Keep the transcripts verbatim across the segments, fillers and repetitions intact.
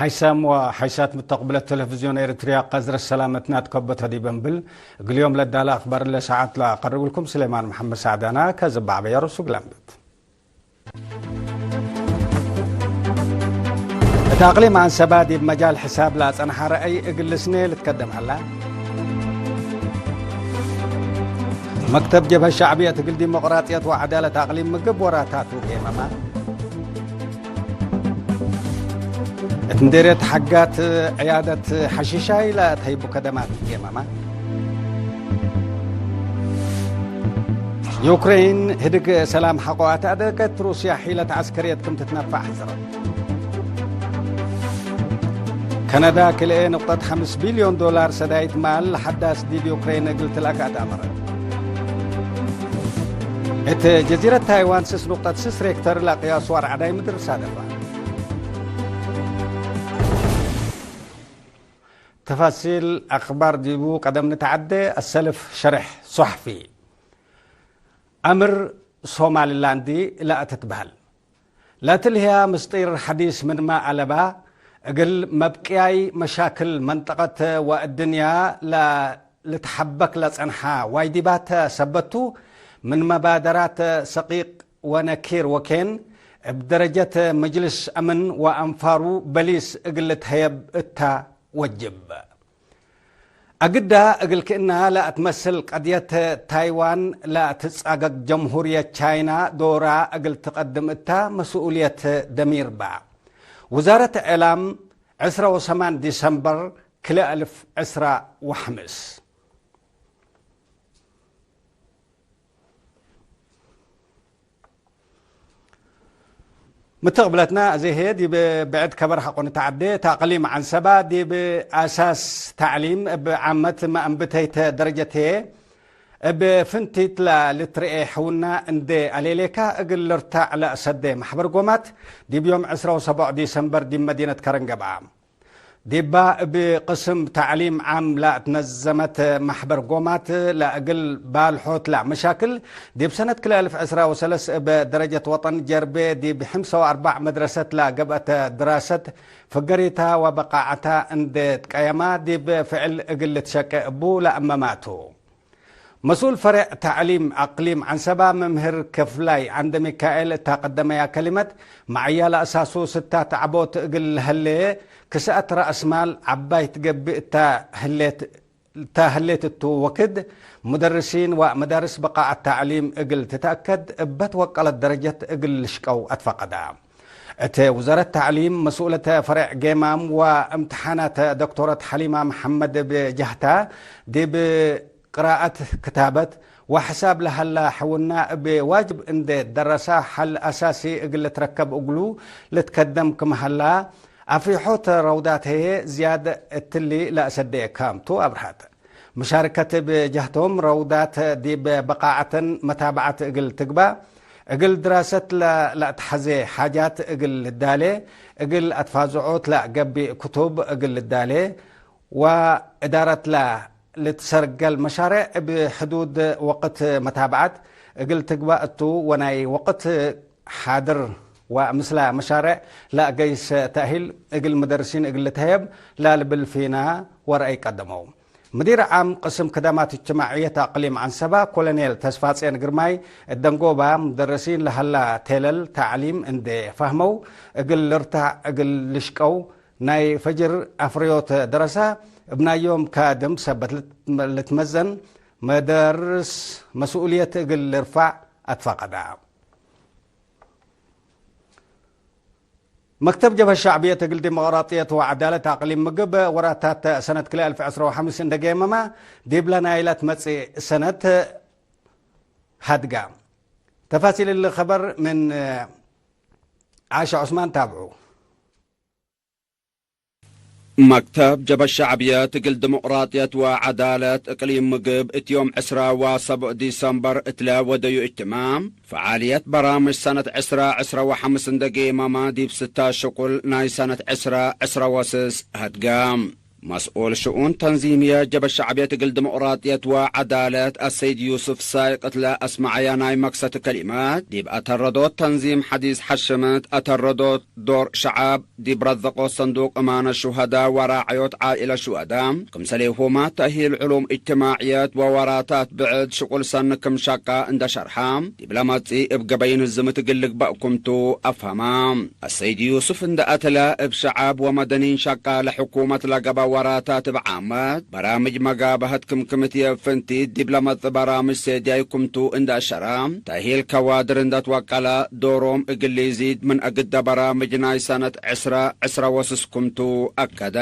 ሐይሳም ወሐይሳት ምተቅብለት ቴሌቪዝዮን ኤሪትርያ፣ ቀዝረ ሰላመትና ትከበቶ ዲብ እንብል፣ እግል ዮም ለዳለ አክባር ለሰዓት ለአቀርብልኩም ስሌማን መሐመድ ሳዕዳና። ከዝባዕ በየሮሱ ግላምብት። እት አቅሊም አንሰባ ዲብ መጃል ሕሳብ ለአጸንሐ ረአይ እግል ልስኔ ልትከደም ሀላ። መክተብ ጀብሀት ሸዕብየት እግል ዲሞቅራጥየት ወዐዳለት አቅሊም ምግብ ወራታቱ ጌመመ። እት ምዴርየት ሐጋት ዕያደት ሐሺሻይ ለተህይቡ ከደማት ጌመመ። ዩክሬን ህድግ ሰላም ሐቆ አተአደገት፣ ሩስያ ሒለት ዐስከርየት ክም ትትነፈዕ ሐዘረት። ከነዳ ክልኤ ንቁጠት ሐምስ ቢልዮን ዶላር ሰዳይት ማል ሐዳስ ዲብ ዩክሬን እግል ትልአክ አትአመረት። እት ጀዚረት ታይዋን ስስ ንቁጠት ስስ ሬክተር ለቅያሱ አርዐዳይ ምድር ሳደፋ። ተፋሲል አክባር ዲቡ ቀደም ንትዐዴ። አሰልፍ ሸርሕ ሶሐፊ። አምር ሶማሊላንድ ለአትትበህል ለትልህያ ምስጢር ሐዲስ ምንመ አለባ፣ እግል መብቅያይ መሻክል መንጠቀት ወእድንያ ለልትሐበክ ለጸንሐ ዋይዲባት ሰበት ቱ፣ ምን መባደራት ሰቂቅ ወነኪር ወኬን፣ እብ ደረጀት መጅልስ አምን ወአንፋሩ በሊስ እግል ልትሀየብ እታ ወጅብ። አግዳ እግል ክእና ለአትመስል ቀድየት ታይዋን ለአትጻገግ ጀምሁርየት ቻይና ዶራ እግል ትቀድም እታ መስኡልየት ደሚር በ። ውዛረት እዕላም፣ ዕስራ ወሰማን ዲሰምበር ክልኤ አልፍ ዕስራ ወሐምስ። ምትቅብለትና አዜ ህዬ ዲብ ብዕድ ከበር ሐቆ ንትዐዴ። እት አቅሊም ዐንሰባ ዲብ አሳስ ተዕሊም እብ ዓመት መአንብተይት ደረጀት ህዬ እብ ፍንቲት ለልትርኤ ሕውና እንዴ አሌሌካ እግል ልርታዕ ለአሰዴ መሕበር ጎማት ዲብ ዮም ዕስራ ወሰቦዕ ዲሰምበር ዲብ መዲነት ከረን ገብአ። ዲባ እብ ቅስም ተዕሊም ዓም ለአትነዘመት መሕበር ጎማት ለእግል ባልሖት ለመሻክል፣ ዲብ ሰነት ክልኤ አልፍ ዕስራ ወሰለስ እብ ደረጀት ወጠን ጀርቤ ዲብ ሐምሳ ወአርበዕ መድረሰት ለገብአት ድራሰት ፍገሪታ ወበቃዐታ እንዴ ትቀየማ ዲብ ፍዕል እግል ልትሸቄ እቡ ለአመማቱ። መስኡል ፈሬዕ ተዕሊም አቅሊም ዐንሰባ መምህር ክፍላይ ዐንደሚካኤል እታ ቀደመያ ከሊመት፣ መዐያ ለአሳሱ ስታት ዐቦት እግል ለህሌ ክሰአት ረአስማል ዐባይ ትገብእ እታ ህሌት፣ እታ ህሌት እቱ ወክድ፣ ሙደርሲን ወመዳርስ ብቃዐት ተዕሊም እግል ትትአከድ እበ ትወቀለት ደረጀት እግል ልሽቀው አትፈቀዳ። እት ውዛረት ተዕሊም መስኡለት ፈሬዕ ጌማም ወእምትሓናት ዶክቶረት ሐሊማ መሐመድ እብ ጀህታ፣ ዲብ ቅራአት፣ ክታበት ወሕሳብ ለሀላ ሕውና እብ ዋጅብ እንዴ ደረሳ ሐል አሳሲ እግል ልትረከብ እግሉ ልትከደም ክም ሀላ፣ አፍይሖት ረውዳት ህዬ ዝያድ እትሊ ለአሰዴ ካምቱ አብርሀት። መሻርከት እብ ጀህቶም ረውዳት ዲብ በቃዐተን መታብዐት እግል ትግባእ፣ እግል ድራሰት ለ-፣ ለአትሐዜ ሓጃት እግል ልዳሌ፣ እግል አትፋዝዖት ለገብእ ክቱብ እግል ልዳሌ፣ ወእዳረት ለ-፣ ልትሰርገል መሻሬዕ እብ ሕዱድ ወቅት መታብዐት እግል ትግባእ እቱ ወናይ ወቅት ሓድር ወምስለ መሻሬዕ ለአገይስ ተእሂል እግል መደርሲን እግል ልትሀየብ ለልብል ፊና ወረአይ ቀደመው። ምዲር ዓም ቅስም ክደማት እጅትማዕየት አቅሊም ዐንሰባ ኮሎኔል ተስፋጼን ግርማይ እት ደንጎባ፣ መደርሲን ለሀላ ቴለል ተዕሊም እንዴ ፈህመው እግል ልርታዕ እግል ልሽቀው፣ ናይ ፈጅር አፍረዮት ደረሳ እብ ናይ ዮም ካድም ሰበት ልት-፣ ልትመዘን መደርስ መስኡልየት እግል ልርፋዕ አትፈቀዳ። መክተብ ጀብሀት ሸዕብየት እግል ዲሞቅራጥየት ወዐዳለት አቅሊም ምግብ ወራታት ሰነት ክልኤ አልፍ ዕስራ ወሐምስ እንደ ጌመመ፣ ዲብለ ናይለ ትመጽእ ሰነት ሀድጋ። ተፋሲል እሊ ኸበር ምን ዓሻ ዑስማን ታብዑ። መክተብ ጀብሀት ሸዕብየት እግል ዲሞቅራጥየት ወዐዳለት እቅሊም ምግብ እት ዮም ዕስራ ወሰቡዕ ዲሰምበር እትለ ወደዩ እጅትማዕ፣ ፈዓልየት በራምጅ ሰነት ዕስራ ዕስራ ወሐምስ እንደ ጌመመ ዲብ ስታ ሽቁል ናይ ሰነት ዕስራ ዕስራ ወስስ ሀድገ። መስኡል ሽኡን ተንዚምየት ጀብሀት ሸዕብየት እግል ዲሞቅራጥየት ወዐዳለት አሰይድ ዩስፍ ሳይቅ እት ለአስመዐየ ናይ መክሰት ከሊመት፣ ዲብ አተረዶት ተንዚም ሐዲስ ሐሽምት አተረዶት ዶር ሸዐብ ዲብ ረዘቆት ሰንዱቅ እማነት ሹሀዳ ወራዐዮት ዓኢለት ሹሀዳ፣ ክምሰሌሁመ ተእሂል ዕሉም እጅትማዕየት ወወራታት ብዕድ ሽቁል ሰኒ ክም ሸቀ እንደ ሸርሐ፣ ዲብ ለመጽእ እብ ገበይ ንዝምት እግል ልግበእ ክምቱ አፍሀመ። አሰይድ ዩስፍ እንደ አተለ፣ እብ ሸዐብ ወመደኒን ሸቀ ለሕኩመት ለገብአ ወራታት እብ ዓመት በራምጅ መጋብሀት ክምክም እት የእብ ፍንቲት ዲብ ለመጽእ በራምጅ ሴድያይ ክምቱ እንደ አሸረ፣ ተእሂል ከዋድር እንደ ትወቀለ ዶሮም እግል ኢዚድ ምን አግደ በራምጅ ናይ ሰነት ዕስረ ዕስረ ወስስ ክምቱ አከደ።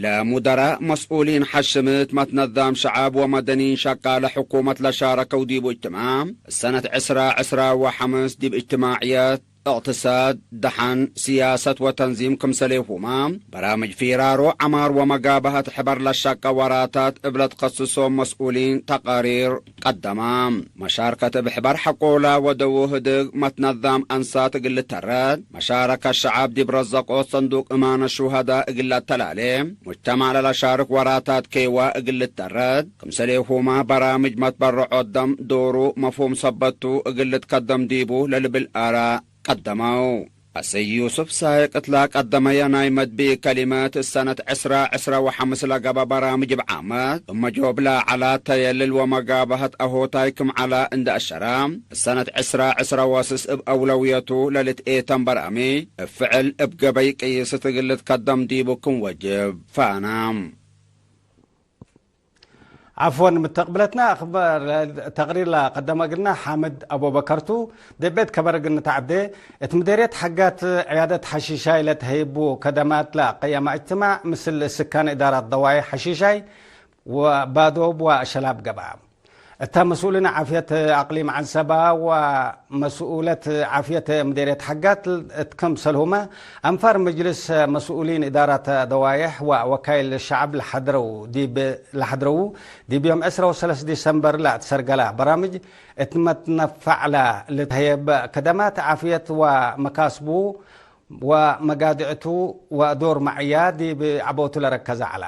ለሙደራእ መስኡሊን ሐሽምት መትነዛም ሸዐብ ወመደኒን ሸቃለ ሕኩመት ለሻረከው ዲቡ እጅትማዕ፣ ሰነት ዕስራ ዕስራ ወሐምስ ዲብ እጅትማዕየት፣ እቅትሳድ፣ ደሐን፣ ስያሰት ወተንዚም ክምሰሌሁመ፣ በራምጅ ፊራሮ ዐማር ወመጋብሀት ሕበር ለሸቀ ወራታት እብ ለትከስሶም መስኡሊን ተቃሪር ቀደመ። መሻርከት እብ ሕበር ሐቆላ ወደዉ ህድግ መትነዛም አንሳት እግል ልተረድ፣ መሻረከት ሸዐብ ዲብ ረዘቆት ሰንዱቅ እማነት ሹሀዳ እግል ለአተላሌ፣ ሙጅተማዕ ለለሻርክ ወራታት ኬዋ እግል ልተረድ፣ ክምሰሌሁመ በራምጅ መትበረዖት ደም ዶሩ መፍሁም ሰበት ቱ እግል ልትከደም ዲቡ ለልብል አራእ ቀደመው። አሰይድ ዩሱፍ ሳይቅ እት ለቀደመየ ናይ መድብእ ከሊመት፣ እሰነት ዕስራ ዕስራ ወሐምስ ለገብአ በራምጅ እብ ዓመት፣ እብ መጆብላ ዐላ ተየልል ወመጋብሀት አሆታይ ክም ዐላ እንደ አሸረ፣ እሰነት ዕስራ ዕስራ ወስስ እብ አውለውየቱ ለልትኤተም በራምጅ እብ ፍዕል እብ ገበይ ቅይስት እግል ልትከደም ዲቡ ክም ወጅብ ፈአነ። ዓፍወን፣ ምተቅብለትና አክባር ተቅሪር ለቀደመ እግልና ሓምድ አቡበከር ቱ። ዲብ ቤት ከበር እግል ንትዓዴ፣ እት ምዴርየት ሐጋት ዕያደት ሐሺሻይ ለተሀይቡ ከደማት ለአቀየመ እጅትማዕ፣ ምስል ስካን እዳራት ደዋዬሕ ሐሺሻይ ወባዶብ ወሸላብ ገብአ። እተ መስኡሊን ዓፍየት አቅሊም ዐንሰባ ወመስኡለት ዓፍየት ምዴርየት ሐጋት እት ክምሰልሁመ፣ አንፋር መጅልስ መስኡሊን እዳራት ደዋዬሕ ወወካይል ሸዐብ ለሐድረው ዲብ፣ ለሐድረው ዲብ ዮም ዕስራ ወሰለስ ዲሰምበር ለአትሰርገላ በራምጅ እት መትነፋዕላ ልትሀየብ ከደማት ዓፍየት ወመካስቡ ወመጋድዕቱ ወዶር መዕያ ዲብ ዐቦቱ ለረከዘ ዐለ።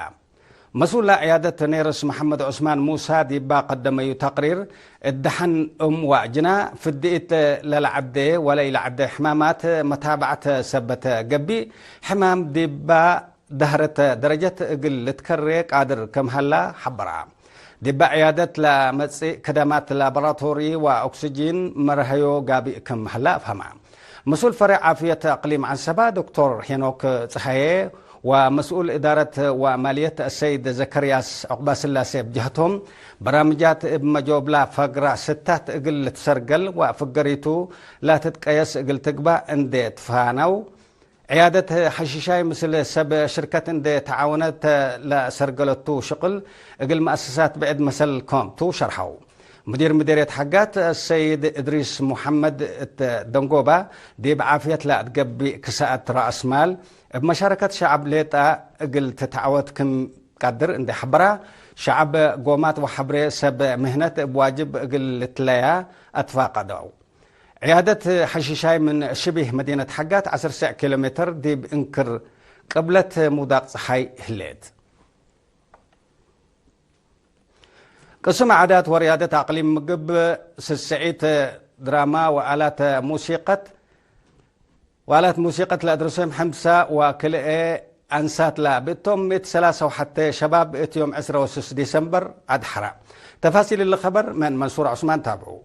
መስኡል ዕያደት ኔርስ መሐመድ ዑስማን ሙሳ ዲባ ቀደመዩ ተቅሪር፣ እት ደሐን እም ወአጅና፣ ፍድኢት ለለዐዴ ወለኢለዐዴ ሕማማት መታብዐት ሰበት ገብእ፣ ሕማም ዲባ ደህረት ደረጀት እግል ልትከሬ ቃድር ክም ሀላ ሐበራ። ዲባ ዕያደት ለመጽእ ከደማት ላቦራቶሪ ወኦክስጂን መርሀዮ ጋብእ ክም ሀላ አፍሀማ። መስኡል ፈሬዕ ዓፍየት አቅሊም ዐንሰባ ዶክቶር ሄኖክ ጽሃዬ ወመስኡል እዳረት ወማልየት አሰይድ ዘከርያስ ዑቅባስላሴ እብ ጀህቶም፣ በራምጃት እብ መጆብላ ፈግራ ስታት እግል ልትሰርገል ወፍገሪቱ ላትትቀየስ እግል ትግባእ እንዴ ትፋነው፣ ዕያደት ሐሺሻይ ምስል ሰብ ሽርከት እንዴ ተዓወነት ለሰርገለቱ ሽቅል እግል መአሰሳት ብዕድ መሰል ኮም ቱ ሸርሐው። ሙዲር ምዴርየት ሐጋት ሰይድ እድሪስ ሙሐመድ እት ደንጎባ፣ ዲብ ዓፍየት ለአትገቢእ ክሳአት ረአስ ማል እብ መሻረከት ሸዐብ ሌጣ እግል ትትዐወት ክም ቀድር እንዴ ሐበራ፣ ሸዐብ ጎማት ወሐብሬ ሰብ ምህነት እብ ዋጅብ እግል ልትለያ አትፋቀደው። ዕያደት ሐሺሻይ ምን ሽቢህ መዲነት ሐጋት ዐስር ኪሎ ሜትር ዲብ እንክር ቅብለት ሙዳቅ ጸሓይ ህሌት። ቅስም ዓዳት ወርያደት አቅሊም ምግብ ስስዒት ድራማ ወአላት ሙሲቀት፣ ወአላት ሙሲቀት ለአድረሶም ሐምሳ ወክልኤ አንሳት ለብእቶም ምእት ሰላሳ ወሐቴ ሸባብ እት ዮም ዕስራ ወስስ ዲሰምበር አድሐራ። ተፋሲል እሊ ኸበር ምን መንሱር ዑስማን ታብዑ።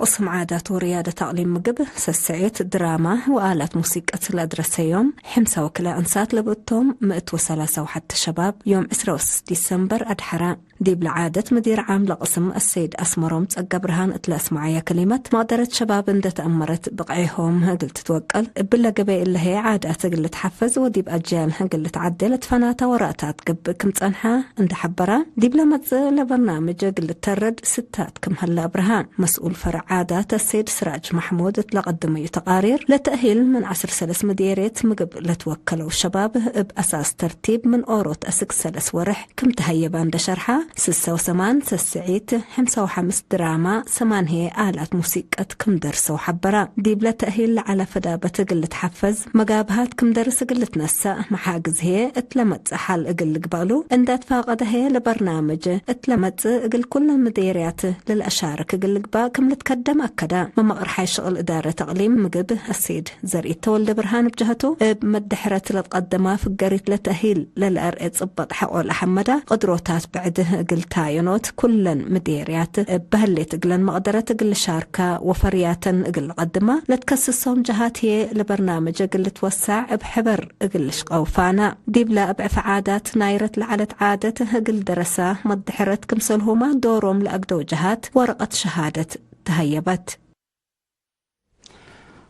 ቅስም ዓዳት ወርያደት አቅሊም ምግብ፣ ሰስዔት፣ ድራማ ወአላት ሙሲቀት ለአድረሰዮም፣ ሕምሳ ወክልኤ አንሳት ለብእቶም ምእት ወሰላሳ ወሐተ ሸባብ፣ ዮም ዕስራ ወስስ ዲሰምበር አድሐረ። ዲብለ ዓደት፣ ምዲር ዓም ለቅስም አሰይድ አስመሮም ጸገብርሃን እት ለአስመዐየ ክሊመት፣ መቅደረት ሸባብ እንዴ ተአመረት ብቅዔሆም እግል ትትወቀል፣ እብለ ገበይ እለ ህዬ ዓዳት እግል ልትሐፈዝ ወዲብ አጅያል እግል ልትዓዴ ለትፈናተ ወራታት ገብእ ክም ጸንሐ እንዴ ሐበረ፣ ዲብለ መጽእ ለበርናምጅ እግል ልተረድ ስታት ክም ሀለ አብርሃ። መስኡል ፈርዕ ዓዳት አሰይድ ስራጅ መሕሙድ እት ለቀደመዩ ተቃሪር፣ ለተእሂል ምን ዐስር ሰለስ ምዴርየት ምግብ ለትወከለው ሸባብ እብ አሳስ ተርቲብ ምን ኦሮት አስክ ሰለስ ወርሕ ክም ተሀየበ እንዴ ሸርሐ፣ ስሰ ወሰማን ሰስዒት፣ ሕምሳ ወሐምስ ድራማ፣ ሰማን ህዬ አላት ሙሲቀት ክም ደርሰው ሐበራ። ዲብለ ተእሂል ለዐለ ፈዳበት እግል ልትሐፈዝ፣ መጋብሃት ክም ደርስ እግል ልትነሰእ፣ መሓግዝ ህዬ እት ለመጽእ ሐል እግል ልግበእሉ፣ እንደ ትፋቀደ ህዬ ለበርናምጅ እት ለመጽእ እግል ኩለን ምዴርያት ለልአሻርክ እግል ልግባእ ክም ልትከደም አከዳ። መመቅርሓይ ሽቅል እዳረት እቅሊም ምግብ አሴድ ዘርኢት ተወልደ ብርሃን እብ ጀሀቱ፣ እብ መድሕረት ለትቀደማ ፍገሪት ለተእሂል ለልአርኤ ጽበጥ ሐቆ ለሐመዳ ቅድሮታት ብዕድህ እግል ታየኖት፣ ኩለን ምዴርያት እብ በህሌት እግለን መቅደረት እግል ልሻርካ ወፈርያተን እግል ልቀድማ ለትከስሶም ጀሃት ህዬ ለበርናምጅ እግል ልትወሳዕ እብ ሕበር እግል ልሽቀው ፋና። ዲብለ እብ ዕፍ ዓዳት ናይረት ለዐለት ዓደት እግል ደረሳ መድሕረት ክምሰልሁመ ዶሮም ለአግደው ጀሃት ወረቀት ሸሃደት ተሀየበት።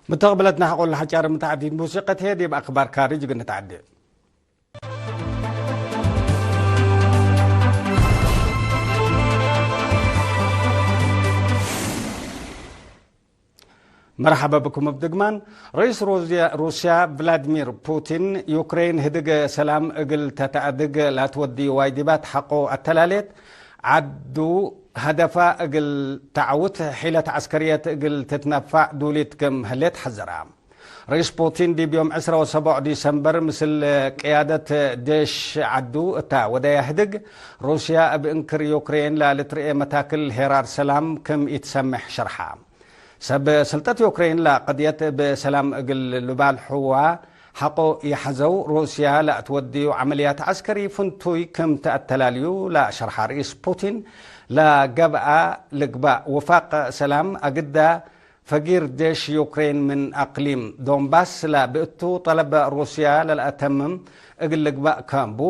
ምተቅብለትና ሐቆ ለሐጫር ምትዓዲን ሙሲቀት ህዬ ዲብ አክባር ካርጅ እግል ንትዓዴ። መርሐበ ብኩም እብ ድግማን። ረኢስ ሩዝያ-፣ ሩስያ ቭላድሚር ፑቲን፣ ዩክሬን ህድግ ሰላም እግል ተተአድግ ላትወድዩ ዋጅባት ሐቆ አተላሌት፣ ዐዱ ሀደፋ እግል ተዐውት፣ ሒለት ዐስከርየት እግል ትትነፋዕ ዱሊት ክም ህሌት ሐዘራ። ረኢስ ፑቲን ዲብ ዮም ዕስራ ወሰቦዕ ዲሰምበር ምስል ቅያደት ዴሽ ዐዱ እታ ወደያ ህድግ፣ ሩስያ እብ እንክር ዩክሬን ለልትርኤ መታክል ሄራር ሰላም ክም ኢትሰምሕ ሸርሐ። ሰብ ስልጠት ዩክሬን ለቀድየት እብ ሰላም እግል ልባልሕዋ ሐቆ ይሐዘው፣ ሩስያ ለአትወድዩ ዐመልያት ዐስከሪ ፍንቱይ ክም ተአተላልዩ ለሸርሐ ርኢስ ፑቲን፣ ለገብአ ልግባእ ውፋቅ ሰላም አግዳ ፈጊር ጄሽ ዩክሬን ምን አቅሊም ዶንባስ ለብእቱ ጠለብ ሩስያ ለልአተምም እግል ልግባእ ከም ቡ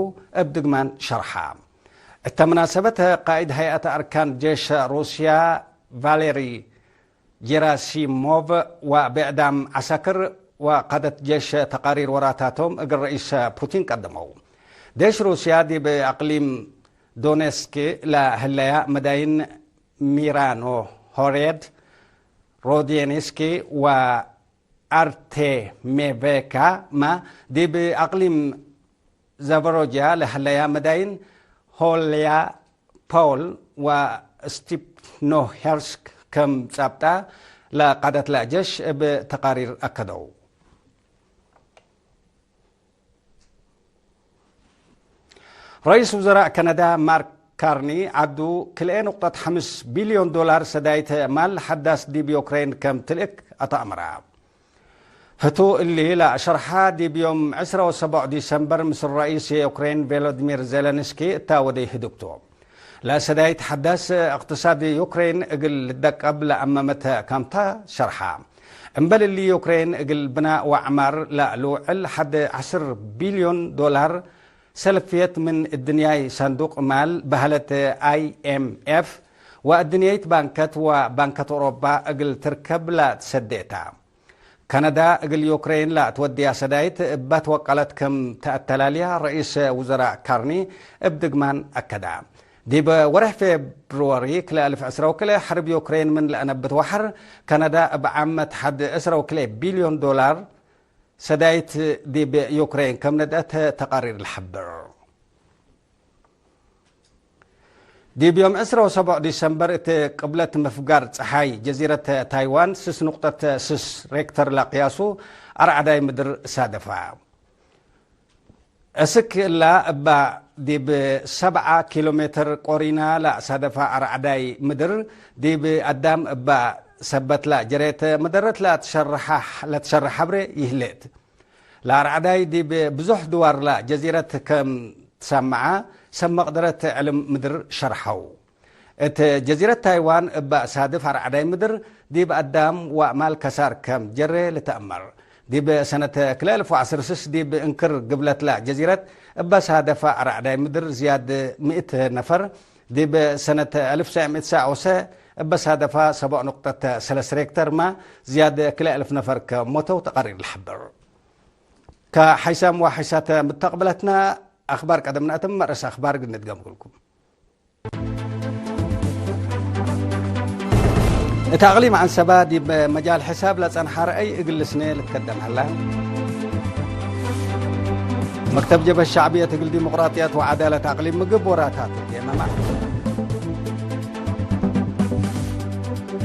እብ ድግማን ሸርሐ። እተ መናሰበት ቃኢድ ሀይአት አርካን ጄሽ ሩስያ ቫሌሪ ጄራሲሞቭ ወብዕዳም ዐሳክር ወቃደት ጄሽ ተቃሪር ወራታቶም እግል ረኢስ ፑቲን ቀደመው። ዴሽ ሩስያ ዲብ አቅሊም ዶኔስክ ለህለያ መዳይን ሚራኖ፣ ሆሬድ፣ ሮዴንስኪ ወአርቴሜቬካ፣ መ ዲብ አቅሊም ዛፖሮጅያ ለሀለያ መዳይን ሆልያ ፖል ወስቲፕኖሄርስክ ከም ጻብጣ ለቃደት ለአጀሽ እብ ተቃሪር አከደው። ረኢስ ውዘራእ ከነዳ ማርክ ካርኒ ዐዱ ክልኤ ንቁጠት ሐምስ ቢልዮን ዶላር ሰዳይት ማል ሐዳስ ዲብ ዩክሬን ከም ትልእክ አተአምረ። ህቱ እሊ ለአሸርሐ ዲብ ዮም ዕስራ ወሰቦዕ ዲሰምበር ምስል ረኢስ የዩክሬን ቬሎዲሚር ዜለንስኪ እታ ወደይ ህድግቱ። ለሰዳይት ሐዳስ እቅትሳድ ዩክሬን እግል ልደቀብ ለአመመተ ካምታ ሸርሐ። እምበል እሊ ዩክሬን እግል ብናእ ወዐማር ለልውዕል ሐድ ዐስር ቢልዮን ዶላር ሰልፍየት ምን እድንያይ ሰንዱቅ ማል በህለት አይ ኤም ኤፍ ወእድንያይት ባንከት ወባንከት ኦሮባ እግል ትርከብ ለትሰዴ ተ። ከነዳ እግል ዩክሬን ለትወድያ ሰዳይት እበ ትወቀለት ክም ተአተላልያ ረኢስ ውዘራእ ካርኒ እብ ድግማን አከዳ። ዲብ ወርሕ ፌብርወሪ ክልኤ አልፍ ዕስራ ወክልኤ፣ ሐርብ ዩክሬን ምን ለአነብት ወሐር፣ ከነዳ እብ ዓመት ሐድ ዕስራ ወክልኤ ቢልዮን ዶላር ሰዳይት ዲብ ዩክሬን ከም ነድአት ተቃሪር ለሐብር። ዲብ ዮም ዕስራ ወሰቦዕ ዲሰምበር እት ቅብለት ምፍጋር ጸሓይ ጀዚረት ታይዋን ስስ ንቁጠት ስስ ሬክተር ለቅያሱ አርዐዳይ ምድር ሳደፋ። እስክ እላ እባ ዲብ ሰብዓ ኪሎ ሜትር ቆሪና ለአሳደፋ አርዐዳይ ምድር፣ ዲብ አዳም እባ ሰበት ለጀሬት መደረት ለትሸርሐ፣ ለትሸርሕ ሐብሬ ይህሌት። ለአርዐዳይ ዲብ ብዙሕ ድዋር ለጀዚረት ከም ትሰመዐ ሰብ መቅደረት ዕልም ምድር ሸርሐው። እት ጀዚረት ታይዋን እበ ሳድፍ አርዐዳይ ምድር ዲብ አዳም ወአማል ከሳር ከም ጀሬ ልትአመር። ዲብ ሰነት ክልኤ አልፍ ወዐስር ስስ ዲብ እንክር ግብለትለ ጀዚረት እበ ሳደፈ አርዐዳይ ምድር ዝያድ ምእት ነፈር፣ ዲብ ሰነት አልፍ ሰዕ ምእት ሰዕ ወሰ እበ ሳደፈ ሰቦዕ ንቁጠት ሰለስ ሬክተር መ ዝያድ ክልኤ አልፍ ነፈር ከሞተው ተቃሪር ለሐብር። ከሐይሳም ወሐይሳተ ምተቅብለትነ አክባር ቀደም ነአትም መርአስ አክባር እግል ንድገም እግልኩም። እት አቅሊም ዐንሰበ ዲብ መጃል ሕሳብ ለጸንሐ ረአይ እግል ልስኔ ልትከደም ሀላ። መክተብ ጀብሀት ሸዕብየት እግል ዲሞቅራጥየት ወዐዳለት አቅሊም ምግብ ወራታት ትጌመመ።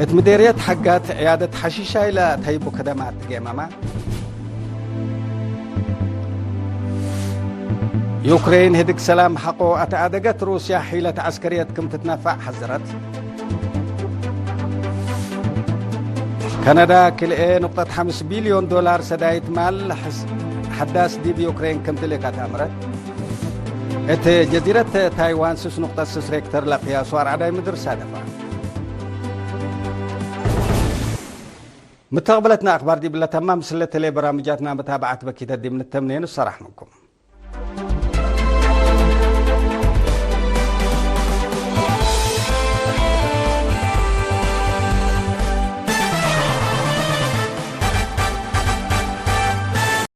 እት ምዴርየት ሐጋት ዕያደት ሐሺሻይ ለአተይቡ ከደማት ትጌመመ። ዩክሬን ህድግ ሰላም ሐቆ አተአደገት፣ ሩስያ ሒለት ዐስከርየት ክም ትትነፈዕ ሐዘረት። ከነዳ ክልኤ ንቁጠት ሐምስ ቢልዮን ዶላር ሰዳይት ማል ሐስ-፣ ሐዳስ ዲብ ዩክሬን ክም ትልእከት አምረት። እት ጀዚረት ታይዋን ስስ ንቁጠት ስስ ሬክተር ለቅያሱ አርዐዳይ ምድር ሳደፈ። ምተቅብለትና አክባር ዲብ ለተማም፣ ምስለ ተሌ በራምጃትና መታብዐት በኪተት ዲብ ንተምኔ ንሰራሕ ምንኩም።